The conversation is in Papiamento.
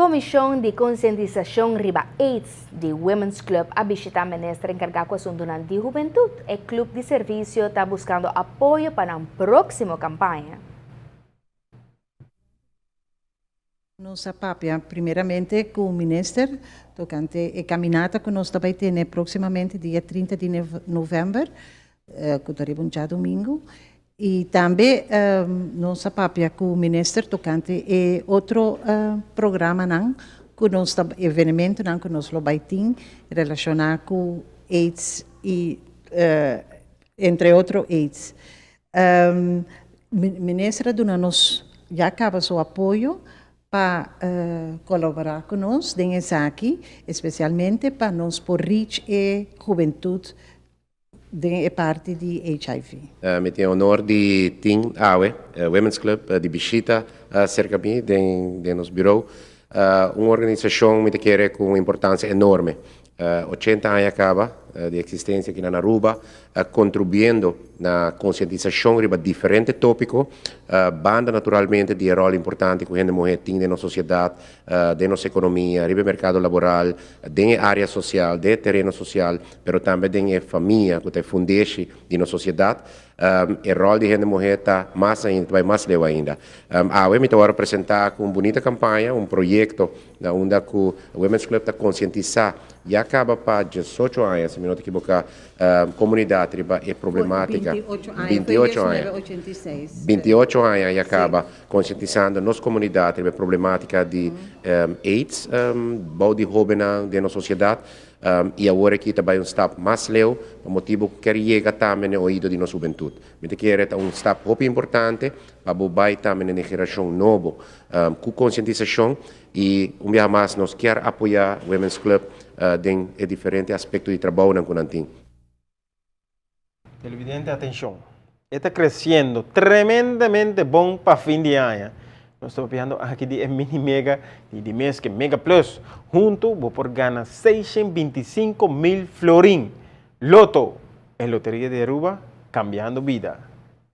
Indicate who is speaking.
Speaker 1: Komishon di Konsientisashon riba Aids di Women's Club a bishitá Minister enkargá ku asuntunan di hubentut. E klup di servisio ta buskando apoyo pa nan próksimo kampaña.
Speaker 2: Nos a papia primeramente ku Minister tokante e kaminata ku nos ta bai tene próksimamente dia 30 di novèmber, ku ta riba un djadumingu. I tambe nos a papia ku Minister tokante e otro programanan ku nos ta, evenementonan ku nos lo bai tin relashoná ku aids i entre otro aids. Minister a duna nos ya caba su apoyo pa colabora cu nos den esaki, especialmente pa nos por reach e hubentud den e parti di HIV.
Speaker 3: Mi tin e honor di tin awe Women's Club di bishita cerca mi den nos bureau. Un organisacion mi ta kere cu un importancia enorme. 80 aña caba di existencia aki na Aruba, contribuyendo na concientisacion riba diferente topico, banda naturalmente di e rol importante cu hende muher tin den nos sociedad, den nos economia, riba e mercado laboral, den e area social, den e tereno social, pero tambe den e famia cu ta e fundeshi di nos sociedad. E rol di hende muher ta mas ainda, ta bay mas leu ainda. Awe mi ta worde presenta cu un bunita campaña, un proyecto na unda cu Women's Club ta concientisa ya caba pa 18 aña, si mi no ta equiboca, comunidad riba e problematica.
Speaker 2: 28 aña, 28 aña.
Speaker 3: 28 aña ya caba concientisando nos comunidad riba e problematica di AIDS bou di hobennan den nos sociedad. Y awor aki ta bay un stap mas leu pa motibo cu kier yega tambe na e oido di nos hubentud. Mi ta kere ta un stap hopi importante pa bo bay tambe na e generacion nobo cu concientisacion y un biaha mas nos kier apoya Women's Club den e diferente aspecto di trabounan cu nan tin.
Speaker 4: Televidente atencion. E ta creciendo tremendamente bon pa fin di aña. Nos ta papiando aki di e mini mega y di mes ke mega plus. Hunto bo por gana 625 mil florin. Lotto, e loteria di Aruba cambiando bida.